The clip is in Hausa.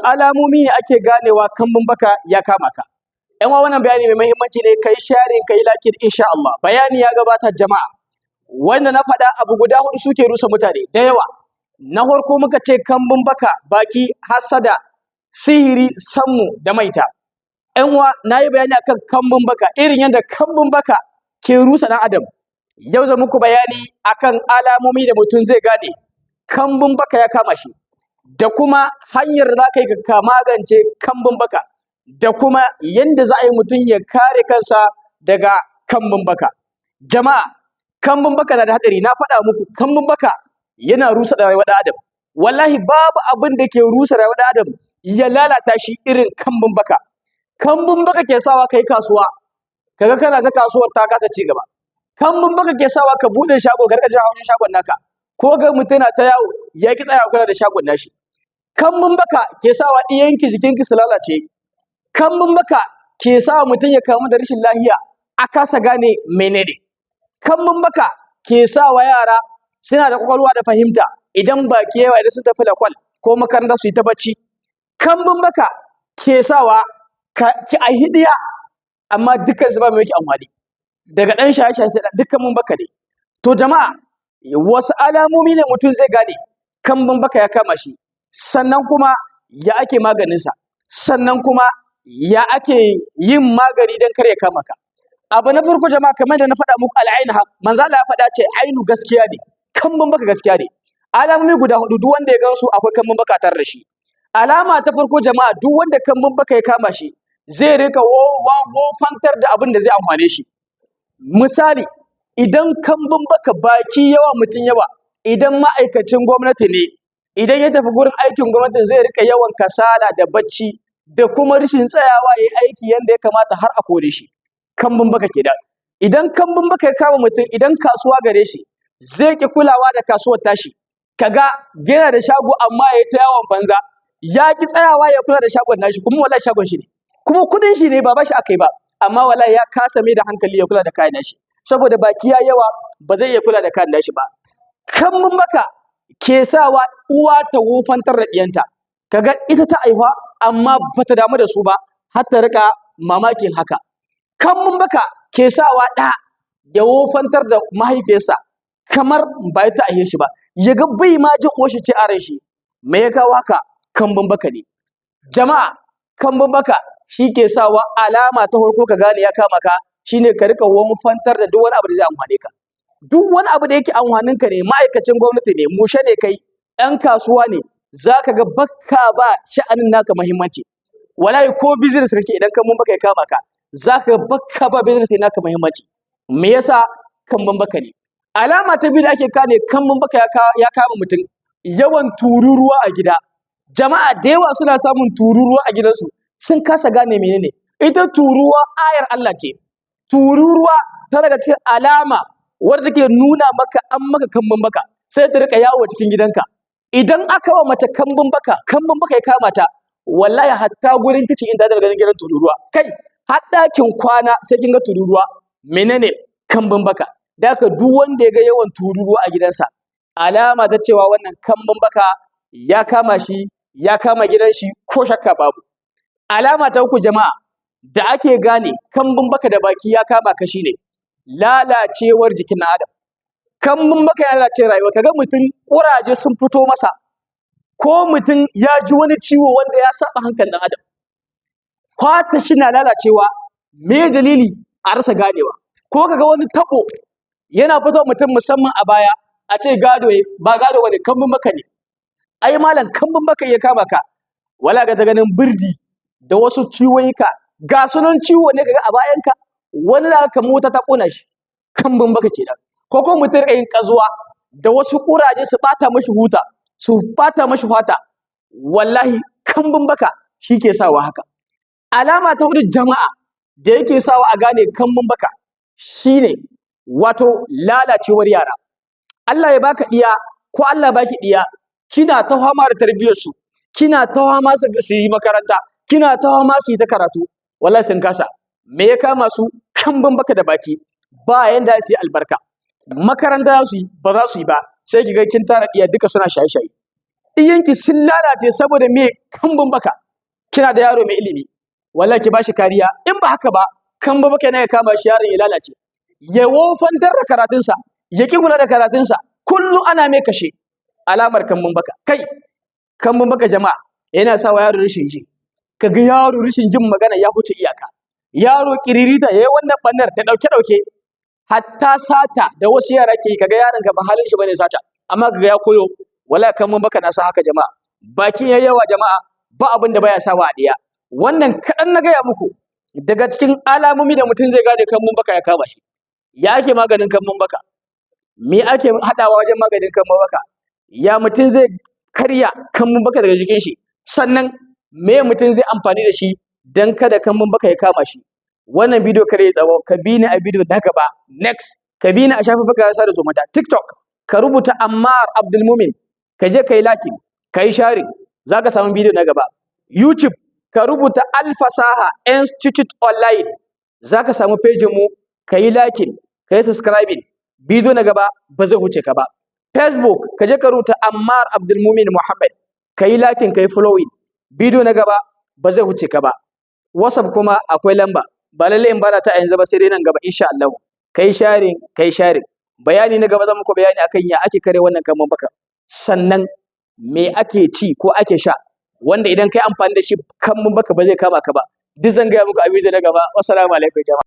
Alamomi ne ake ganewa kambun baka ya kama ka? Yan uwa, wannan bayani mai muhimmanci ne, kai sharing, kai like insha Allah. Bayani ya gabata jama'a, wanda na faɗa abu guda hudu suke rusa mutane da yawa. Na farko muka ce kambun baka, baki, hasada, sihiri, sammu da maita. Yan uwa, na yi bayani akan kambun baka, irin yadda kambun baka ke rusa ɗan adam. Yau zan muku bayani akan alamomi da mutum zai gane kambun baka ya kama shi, da kuma hanyar da za ka yi ka magance kambun baka, da kuma yadda za a yi mutum ya kare kansa daga kambun baka. Jama'a, kambun baka na da hatsari. Na faɗa muku kambun baka yana rusa rayuwar ɗan adam. Wallahi babu abin da ke rusa rayuwar ɗan adam ya lalata shi irin kambun baka. Kambun baka ke sawa kai kasuwa, kaga kana ga kasuwar ta kasa ci gaba. Kambun baka ke sawa ka buɗe shago, ka rika jin haushin shagon naka, ko ga mutum yana ta yawo ya ki tsaya kula da shagon nashi. Kambun baka ke sawa ɗiyanki jikinki su lalace. Kambun baka ke sawa mutum ya kamu da rashin lafiya a kasa gane menene. Kambun baka ke sawa yara suna da kwakwalwa da fahimta, idan baki yawa, idan sun tafi lakwal ko makaranta, su yi ta bacci. Kambun baka ke sawa ka ki a hidiya, amma dukkan su ba mai miki amfani, daga ɗan shaye-shaye sai dukkan mun baka ne. To jama'a, wasu alamomi ne mutum zai gane kambun baka ya kama shi? Sannan kuma ya ake maganinsa? Sannan kuma ya ake yin magani don kar ya kama ka? Abu na farko jama'a, kamar da na faɗa muku, al'ainu haq. Manzo Allah ya faɗa ce ainu gaskiya ne, kambun baka gaskiya ne. Alamomi guda hudu, duk wanda ya gansu akwai kambun baka tare da shi. Alama ta farko jama'a, duk wanda kambun baka ya kama shi zai rika wofantar da abin da zai amfane shi. Misali, idan kambun baka, baki yawa mutum yawa, idan ma'aikacin gwamnati ne, idan ya tafi gurin aikin gwamnati zai rika yawan kasala da bacci da kuma rashin tsayawa ya yi aiki yadda ya kamata har a kore shi. Kambun baka kenan. Idan kambun baka ya kama mutum, idan kasuwa gare shi, zai ki kulawa da kasuwar tashi. Kaga yana da shago amma ya yi ta yawon banza, ya ki tsayawa ya kula da shagon nashi. Kuma wallahi shagon shi ne, kuma kudin shi ne, ba bashi aka yi ba, amma wallahi ya kasa mai da hankali ya kula da kayan nashi saboda baki ya yawa, ba zai iya kula da kayan nashi ba. Kambun baka ke sawa uwa ta wofantar da ɗiyanta. Kaga ita ta aihuwa amma bata damu da su ba, har ta rika mamakin haka. Kambun baka ke sawa ɗa ya wofantar da mahaifiyarsa, kamar ba ita aihe shi ba, ya ga bai ma jin uwar shi ce a ran shi. Me ya kawo haka? Kambun baka ne jama'a. Kambun baka shi ke sawa alama ta farko ka gane ya kama ka shine ka rika wofantar da duk wani abu da zai amfane ka, duk wani abu da yake amfanin ka ne. Ma'aikacin gwamnati ne, mushe ne kai, ɗan kasuwa ne, zaka ga bakka ba sha'anin naka muhimmanci. Wallahi ko business kake, idan kambun baka ya kama ka, zaka ga bakka ba business ne naka muhimmanci. Me yasa? Kambun baka ne. Alama ta biyu da ake gane kambun baka ya kama mutum, yawan tururuwa a gida. Jama'a da yawa suna samun tururuwa a gidansu, sun kasa gane menene. Ita turuwa ayar Allah ce. Tururuwa ta daga cikin alama wadda take nuna maka an maka kambun baka, sai ta rika yawo cikin gidanka. Idan aka wa mace kambun baka, kambun baka ya kama ta, wallahi hatta gurin kicin inda ta ganin gidan tururuwa, kai har ɗakin kwana sai kin ga tururuwa. Menene? Kambun baka. Da haka duk wanda ya ga yawan tururuwa a gidansa, alama ta cewa wannan kambun baka ya kama shi, ya kama gidan shi, ko shakka babu. Alama ta uku jama'a da ake gane kambun baka da baki ya kama ka shine lalacewar jikin ɗan adam. Kambun baka ya lalace rayuwa. Kaga mutum ƙuraje sun fito masa, ko mutum ya ji wani ciwo wanda ya saba hankalin ɗan adam, fata shi na lalacewa. Me dalili? A rasa ganewa. Ko kaga wani tabo yana fito mutum, musamman a baya, a ce gado, ba gado bane, kambun baka ne. Ai malam, kambun baka ya kama ka, wala ga ta ganin birdi da wasu ciwoyika ga sunan, ciwo ne kaga a bayanka, wani za ka mota ta kona shi. Kambun baka kenan. Ko ko mutum rika yin kazuwa da wasu kuraje su bata mashi huta, su bata mashi fata, wallahi kambun baka shi ke sawa haka. Alama ta hudu jama'a da yake sawa a gane kambun baka shine wato lalacewar yara. Allah ya baka diya ko Allah baki diya, kina ta fama da tarbiyyar su, kina ta fama su yi makaranta, kina ta fama su yi ta karatu, wallahi sun kasa. Me ya kama su? Kambun baka da baki. Ba yanda su yi albarka, makaranta za su yi, ba za su yi ba. Sai kiga kin tara diya duka suna shaye-shaye. Ɗiyanki sun lalace saboda me? Kambun baka. Kina da yaro mai ilimi, wallahi ki bashi kariya. In ba haka ba, kambun baka yana ya kama shi, yaron ya lalace, ya wofantar da karatunsa, ya ki kula da karatunsa, kullum ana mai kashe. Alamar kambun baka. Kai, kambun baka, jama'a, yana sa wa yaro rashin ji. Kaga yaro rashin jin magana ya huce iyaka, yaro kiririta, yayi wannan bannar da dauke dauke, hatta sata da wasu yara ke yi. Kaga yaron ka ba halin shi bane sata, amma kaga ya koyo. Wallahi kambun baka na sa haka, jama'a. Bakin yayi yawa, jama'a, ba abin da baya sawa a diya. Wannan kaɗan na gaya muku daga cikin alamomi da mutum zai gane kambun baka ya kama shi. Ya ake maganin kambun baka? Me ake haɗawa wajen maganin kambun baka? Ya mutum zai karya kambun baka daga jikin shi? Sannan me mutum zai amfani da shi dan kada kambun baka ya kama shi? Wannan bidiyo kare ya tsawo. Ka bi ni a bidiyo na gaba, next. Ka bi ni a shafuffukan sada zumunta. TikTok, ka rubuta Ammar Abdulmumin, ka je ka yi like, ka yi sharing, za ka samu bidiyo na gaba. YouTube, ka rubuta Alfasaha Institute Online, za ka samu pejin mu, ka yi liking, ka yi subscribing, bidiyo na gaba ba zai wuce ka ba. Facebook, ka je ka rubuta Ammar Abdulmumin Muhammad, ka yi liking, ka yi following, bidiyo na gaba ba zai wuce ka ba. WhatsApp kuma akwai lamba, ba lalle in bada ta a yanzu ba, sai dai nan gaba insha Allah. Kai sharing, kai sharing. Bayani na gaba zan muku bayani akan ya ake kare wannan kambun baka, sannan me ake ci ko ake sha wanda idan kai amfani da shi kambun baka ba zai kama ka ba. Duk zan gaya muku a bidiyo na gaba. Wassalamu alaikum, jama'a.